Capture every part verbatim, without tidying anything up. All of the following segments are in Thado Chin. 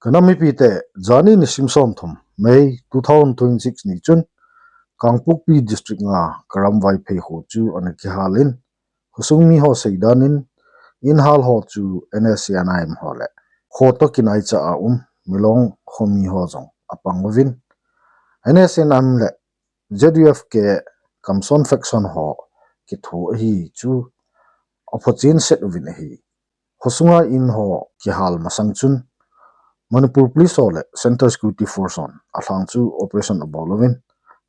Ka nam mipite, jani nisim som thum, May two thousand twenty-six ni chun, Kangpokpi District nga Karam Vaiphei kho chu ana kihal in, khosung mi ho seidan in, in hal ho chu N S C N I M ho le kho toh kinaicha a um Milong khomi ho jong apang uvin, N S C N I M le Z U F K Kamson faction ho kitho ahi chu aphochen set uvin ahi. Khosunga in ho kihal masang chun Manipur Police ho le Central Security Force hon alhang chu operation abol uvin,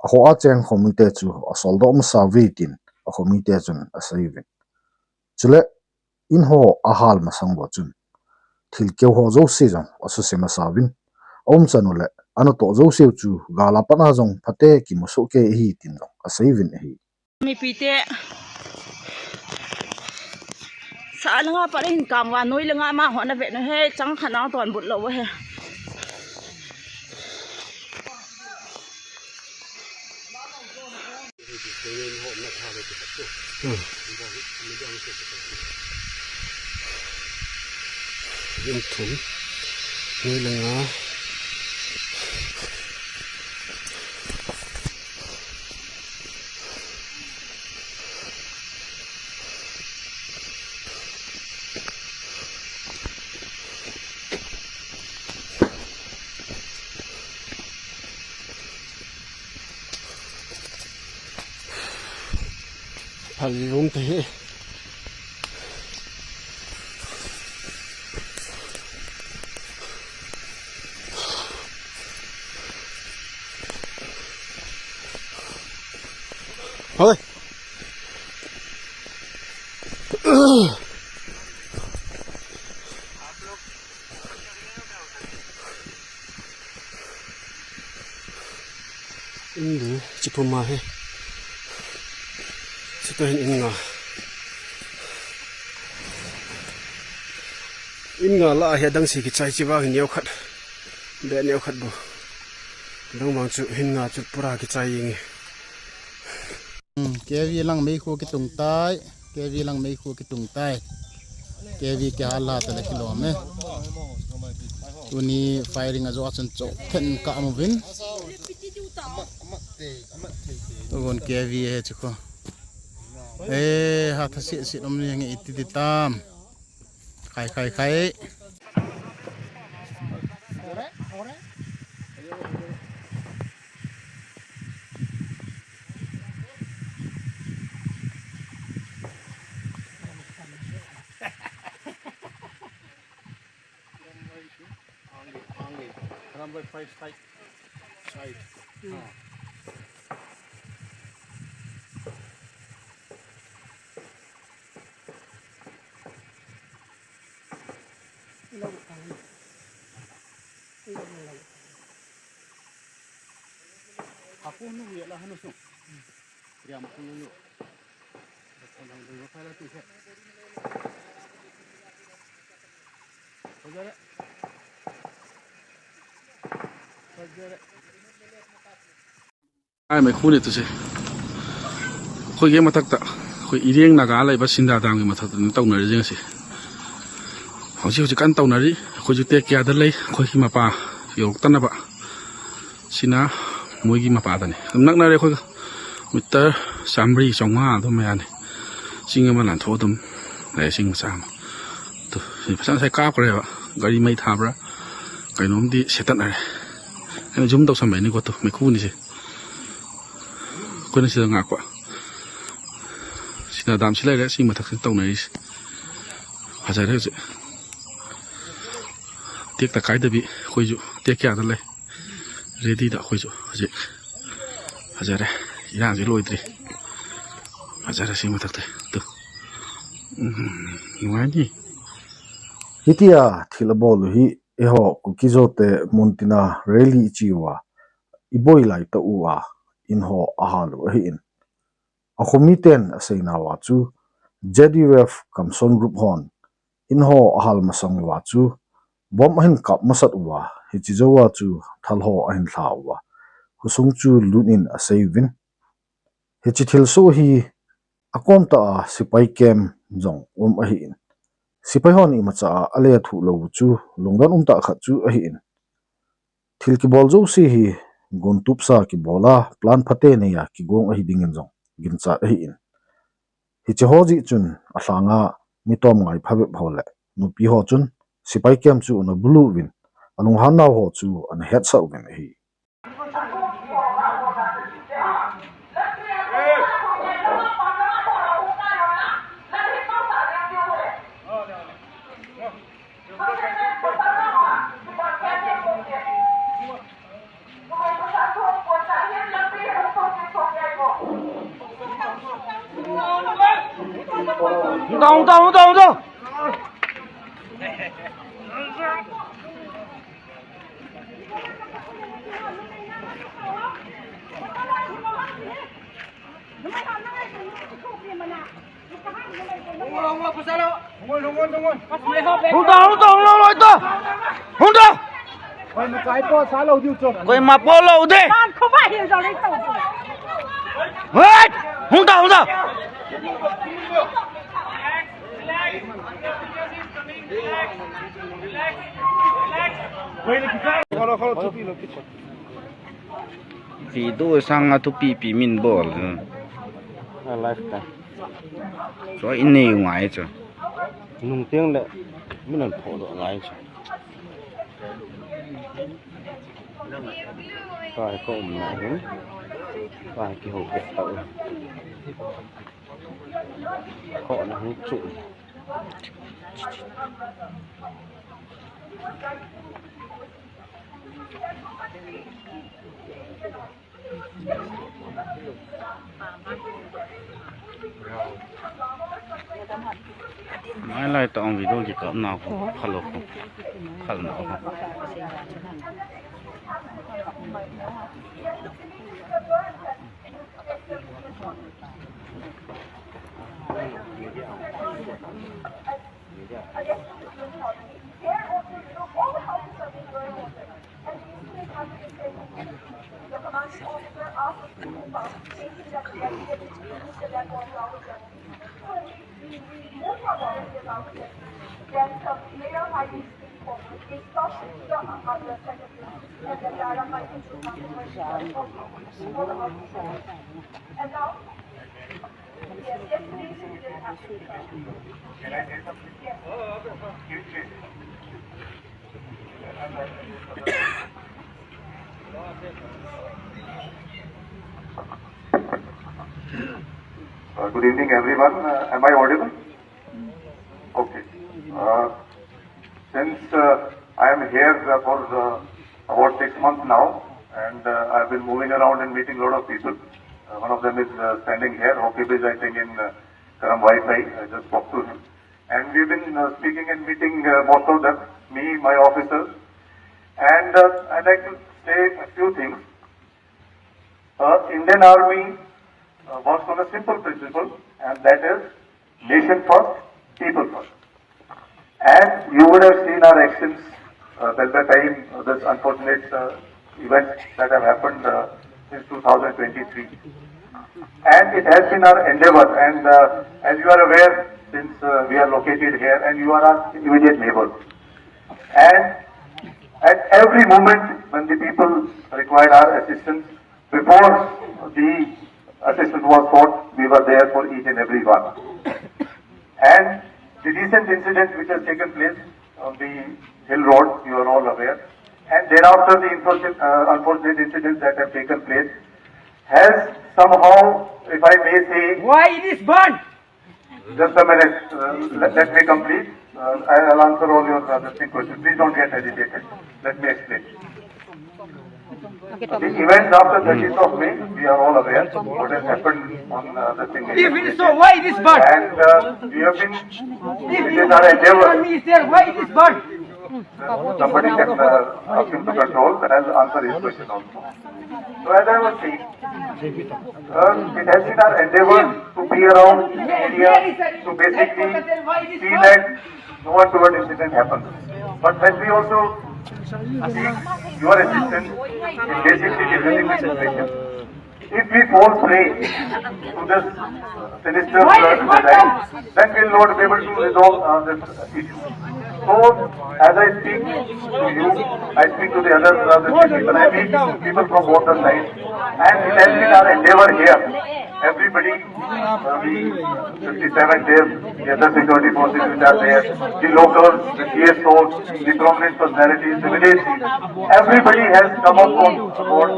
akho a cheng khomite chu asoldoh masa uve tin akhomite chun asei uvin. Chule in ho ahal masang uva chun thilkeu ho jouse jong asuse masa uvin, aumchan u le anatoh jouse u chu gal a pat a jong phate kimusoh kei ahi tin jong asei uvin ahi. Mipite, sa langa pat in kang uva, noi langa ma ho na ve na he, chang khat na ton but lou he. Lim thum, noi langa. Phal lum te hi. Hoi. In li, chi puma hi. Chuti hin in nga. In nga lah a hi adang si kichai, chi vang hin neo khat. Be neo khat bou. Adang vang chu hin nga chu pura kichai jeng e. Hmm, K V lang meikhu kitung tai. K V lang meikhu kitung tai. K V kihal a tale kilom e. Tuni firing ajo a chun chokhen ka amu uvin. Tuvon K V he chu kho. Eh, ha tha si si nom ni nge iti ti tam. Khai, khai, khai. Number five side. Side. Ah. Apo nu ye la hanu su. Riam ku yo. Ko lang do ko la tu se. Ko jare. Ko jare. Ai, meikhu ni tu se. ꯑꯩꯈꯣꯏꯒꯤ ꯃꯊꯛꯇ, ꯑꯩꯈꯣꯏ ꯏꯔꯦꯡ ꯅꯥꯒꯥ ꯂꯩꯕ ꯁꯤꯟꯗꯥ ꯗꯥꯝꯒꯤ ꯃꯊꯛꯇꯅꯤ ꯇꯧꯅꯔꯤꯁꯦ ꯉꯁꯤ꯫ ꯍꯧꯖꯤꯛ ꯍꯧꯖꯤꯛ ꯀꯟꯅ ꯇꯧꯅꯔꯤ꯫ ꯑꯩꯈꯣꯏꯁꯨ take careꯗ ꯂꯩ꯫ ꯑꯩꯈꯣꯏꯒꯤ ꯃꯄꯥ ꯌꯧꯔꯛꯇꯅꯕ꯫ ꯁꯤꯅ ꯃꯣꯏꯒꯤ ꯃꯄꯥꯗꯅꯤ꯫ ꯑꯗꯨꯝ ꯅꯛꯅꯔꯦ ꯑꯩꯈꯣꯏꯒ꯫ ꯃꯤꯇꯔ ꯆꯥꯝꯃꯔꯤ, ꯆꯥꯝꯃꯉꯥ ꯑꯗꯨꯝ ꯃꯌꯥꯅꯤ꯫ ꯆꯤꯡ ꯑꯃ ꯂꯥꯟꯊꯣꯛꯑ ꯑꯗꯨꯝ ꯂꯩ, ꯆꯤꯡ ꯃꯆꯥ ꯑꯃ꯫ ꯑꯗꯨ ꯁꯤ ꯐꯖꯅ ꯉꯁꯥꯏ ꯀꯥꯞꯈ꯭ꯔꯦꯕ꯫ ꯒꯥꯔꯤ ꯃꯩ ꯊꯥꯕ꯭ꯔꯥ ꯀꯩꯅꯣꯝꯗꯤ ꯁꯦꯠꯇꯠꯅꯔꯦ꯫ ꯑꯩꯅ zoom ꯇꯧꯁꯟꯕꯩꯅꯤꯀꯣ, ꯇꯨ, ꯃꯩꯈꯨꯅꯤꯁꯦ꯫ ꯑꯩꯈꯣꯏꯅ ꯁꯤꯗ ꯉꯥꯛꯄ꯫ ꯁꯤꯅ ꯗꯥꯝꯁꯤ ꯂꯩꯔꯦ, ꯁꯤ ꯃꯊꯛꯁꯤꯗ ꯇꯧꯅꯔꯤꯁꯦ꯫ ꯐꯖꯔꯦ ꯍꯧꯖꯤꯛ꯫ ꯇꯦꯛꯇ ꯀꯥꯏꯗꯕꯤ ꯑꯩꯈꯣꯏꯁꯨ take careꯗ ꯂꯩ꯫ Readyꯗ ꯑꯩꯈꯣꯏꯁꯨ ꯍꯧꯖꯤꯛ꯫ ꯐꯖꯔꯦ꯫ ꯏꯔꯥꯡꯁꯦ ꯂꯣꯏꯗ꯭ꯔꯤ꯫ ꯐꯖꯔꯦ ꯁꯤ ꯃꯊꯛꯇ꯫ ꯇꯨ꯫ ꯎꯝ, ꯅꯨꯡꯉꯥꯏꯅꯤ꯫ Hitia thil abol u hi eiho Kuki-Zo te muntina rally ichi uva, iboi lai tah uva, in ho ahal u ahin. Akhomiten aseinauva chu, Z U F Kamson group hon in ho ahal masang uva chu, bomb ahin kap masat uva, hiche jouva chu thal ho ahin lha uva, khosung chu lut in asei uvin. Hiche thilsoh hi akom tah a sepai camp jong um ahin. Sepai hon imacha a alethuh lou chu lungdon umtah khat chu ahin. Thil kibol jouse hi gontupsa kibol a plan phate neiya kigong ahi dingin jong ginchat ahin. Hiche ho jeh chun alhanga mi tomngai phabep ho le nupi ho chun sepai camp chu ana bulu uvin, alunghan nau ho chu ana hetsah uvin ahi. Hung ta, hung ta, hung ta, hung ta. Hung ta, hung ta, hung ta, hung ta. Hung ta. Koima po sa lou diu chu. Koima po lou de. Tan kho ba hin zo lei to. Hei! Hung ta, hung ta. Video sanga thupi pi min bol. A life ta. Chu inei ngai chu. Nung teng le min an phoh doh ngai chu. Ka ka um na hin. Ka ki ho ke ta. Ko na hin chu. Mai lai ta ong video ki kap na ko, phalo ko, phal na ko. Uh, good evening, everyone. Uh, am I audible? Okay. Uh, since uh, I am here uh, for uh, about six months now, and uh, I've been moving around and meeting a lot of people. Uh, one of them is uh, standing here, Hockey Bridge, I think, in uh, Karam Wi-Fi. I just spoke to him. And we've been uh, speaking and meeting uh, most of them, me, my officers. And uh, I'd like to say a few things. Uh, Indian Army uh, works on a simple principle, and that is nation first, people first. And you would have seen our actions uh, till the time uh, this unfortunate uh, events that have happened uh, since two thousand twenty-three. And it has been our endeavor, and uh, as you are aware, since uh, we are located here and you are our immediate neighbor, and at every moment when the people required our assistance, before the assistance was sought, we were there for each and every one. And the recent incident which has taken place on the hill road, you are all aware. And thereafter, the unfortunate, uh, unfortunate incidents that have taken place has somehow, if I may say, Why it is burned? Just a minute. Uh, let, let me complete. Uh, I- I'll answer all your uh, this thing questions. Please don't get agitated. Let me explain. The events after thirtieth of May, we are all aware what has happened on uh, the thing. If it is so, why it is burned? And uh, we have been, If it is it, our if endeavor. One is there, why it is burned? Somebody can uh, ask him to control, and I'll answer his question also. So as I was saying, uh, it has been our endeavor to be around the area to basically see that no untoward incident happens. But when we also seek your assistance in basically reducing the situation, If we fall prey to this sinister flood, then we'll not be able to resolve uh, this issue. So, as I speak to you, I speak to the other uh, the people, I meet people from both the sides, and it has been our endeavor here. Everybody, uh, we fifty-seven days, the other security forces which are there, the locals, the C S Os, the prominent personalities, the village chiefs, everybody has come up on board,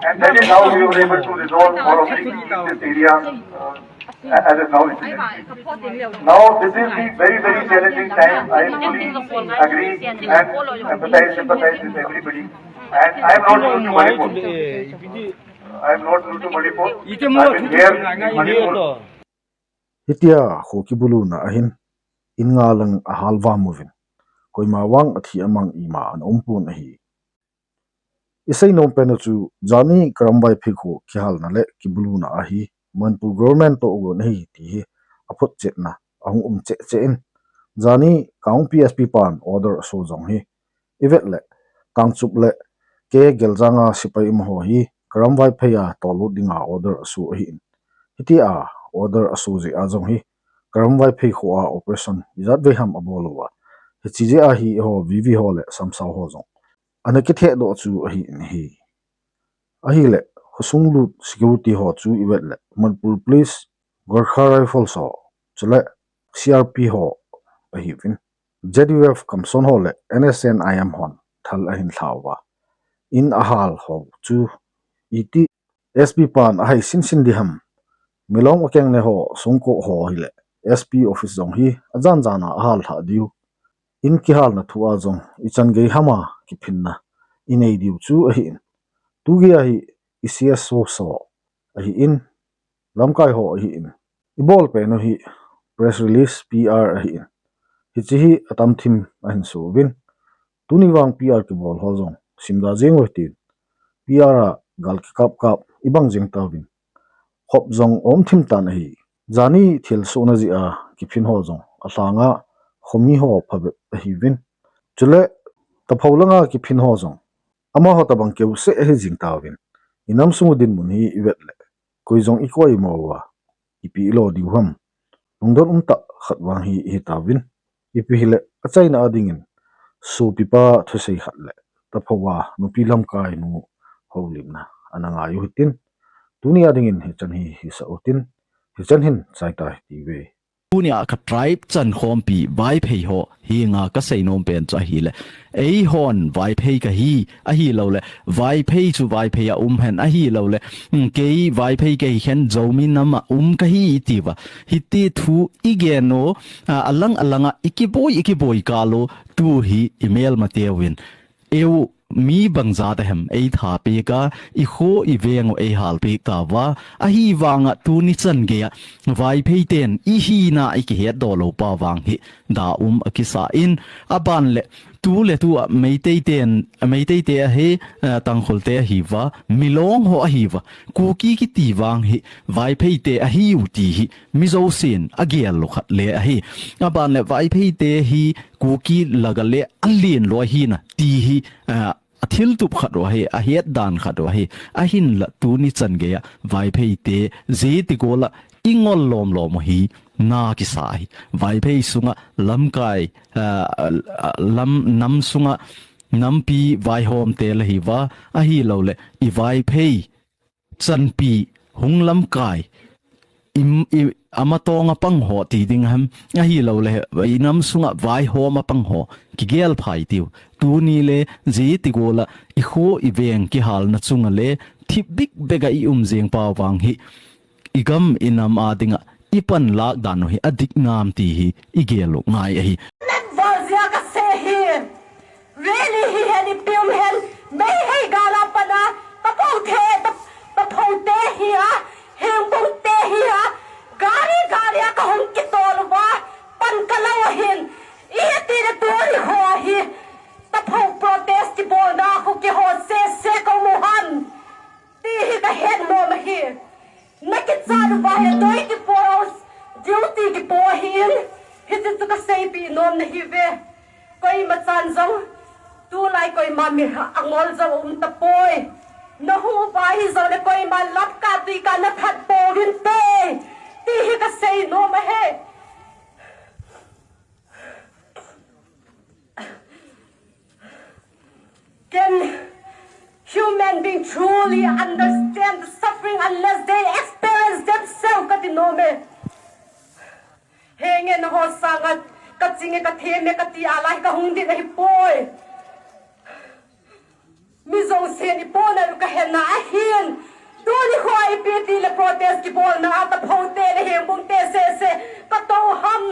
and that is how we were able to resolve or bring this area uh, as of now. Now, this is the very, very challenging time. I fully agree and empathize, sympathize with everybody. And I am not new to Manipur. I am not new to Manipur. I have been here in Manipur. Hitia kho kibuluna ahin, in nga lang ahal vamuvin, koima vang athi amang ima ana umpon ahi. Isei nom pen u chu, jani Karam Vaiphei kho kihalna le kibuluna ahi, Manipur government toh gon ahi ti hi aphotchetna ahung um cheh cheh in, jani Kangpokpi S P pan order aso jong hi ivet le, Kangchup le K Geljang a sepai amaho hi Karam Vaiphei a tollut dinga order aso ahin, hitia order aso jeh a jong hi Karam Vaiphei kho a operation ijat vei ham abol uva, hiche jeh a hi eiho V V ho le Samsao ho jong ana kithehdoh chu ahin ahi. Ahile, khosung lut security ho chu ivet le, Manipur Police, Gorkha Rifles ho, chule C R P ho ahiuvin, Z U F Kamson ho le N S N I M hon thal ahin lha uva, in ahal ho chu iti S P pan ahai sinsin ding ham, Milong akengne ho, Songko ho hile S P office jong hi ajan jan a ahal lha diu, in kihalna thu a jong ichan gei hama kiphinna inei diu chu ahin, tugei a hi i C S O ho ahin, lamkai ho ahin, ibol pen u hi press release, P R ahin, hiche hi atam thim ahin so uvin, tuni vang P R kibol ho jong simda jeng u hitin, P R a gal kikap kap ibang jeng tauvin, khop jong um thim tan ahi. Jani thilsohna jeh a kiphin ho jong alhanga khomi ho phabep ahiuvin, chule Tapho langa kiphin ho jong amaho tabang keuseh ahi jing tauvin, inam sung u dinmun hi ivet le, koi jong ikoi mo uva, ipi ilo diu ham, lungdon umtah khat vang hi ihi tauvin, ipi hile achaina a dingin sopipa thusei khat le Tapho a nupi lamkai nu houlimna ana ngai u hitin, tuni a dingin hichan hi hisah utin, hichan hin chai ta hitiuve. Tunia ka tribe chankhompi Vaiphei ho henga kasei nom pen chu ahile, eihon Vaiphei kahi, ahiloule Vaiphei chu Vaiphei a um hen, ahiloule, mm, kei Vaiphei kahi khen Zomi nam a um kahi itiuva, hiti thu igen u, a, alang alanga ikiboi ikiboi kal u, tu hi imelmateuvin, eu mi bang jat ahem eitha pek a, ikho iveng u eihalpeh tauva, ahivanga tuni chan geiya Vaiphei ten ihina ikihetdoh lou pa vang hi da um akisa in, aban le tu le tu a Meitei ten, Meitei te ahi, eh, Tangkhul te ahiuva, Milong ho ahiuva, Kuki kiti vang hi Vaiphei te ahiu ti hi mi jousen agel lou khat le ahi. Aban le Vaiphei te hi Kuki laga le alen lou ahina ti hi, eh, athiltup khat u ahi, ahetdan khat u ahi. Ahinla tuni chan geiya Vaiphei te jiti gola ingol lomlom u hi na kisa ahi. Vaiphei sunga lamkai, ah, lam, nam sunga nampi vaihom te la hiuva, ahiloule i Vaiphei chanpi hung lamkai, im, i, amatonga pang ho ti ding ham, ahiloule inam sunga vaihom a pang ho kigel phai tiu. Tuni le jiti gola ikho iveng kihalna chunga le thip bikbek a ium jeng pa vang hi igam inam a dinga ipanlak dan u hi adik nam ti hi igel u ngai ahi. Natval jia kasei hi. Rally hi hen ipi um hen, Meitei gal a pat a, Tapho te, Ta, Tapho te hi a, Hengpung te hi a, gari gari a kahung kitol uva, pan kalau ahin, iti le tuni ho hi, Tapho protest kibolna khu kihot sese kaum u ham. Ti hi kahet nom ahi. Nakichat uva hi doi kipo, duty kipo ahin, hiche chu kaseipeh nom nahiuve. Koima chan jong, tulai koima mi angol jong um tapoi. Nahuhva hijongle koima latkah tuikah nathat pouvinte, ti hi kasei nom ahi. Can human being truly understand the suffering unless they experience themselves, kati nom e. Henge, naho sanga kachinge, katheme kati a lai kahung ding ahipoi. Mi jousen ipohnau kahe na ahin. Tuni kho ipi tile protest kibolna a taphou te le hengbung te sese katou ham.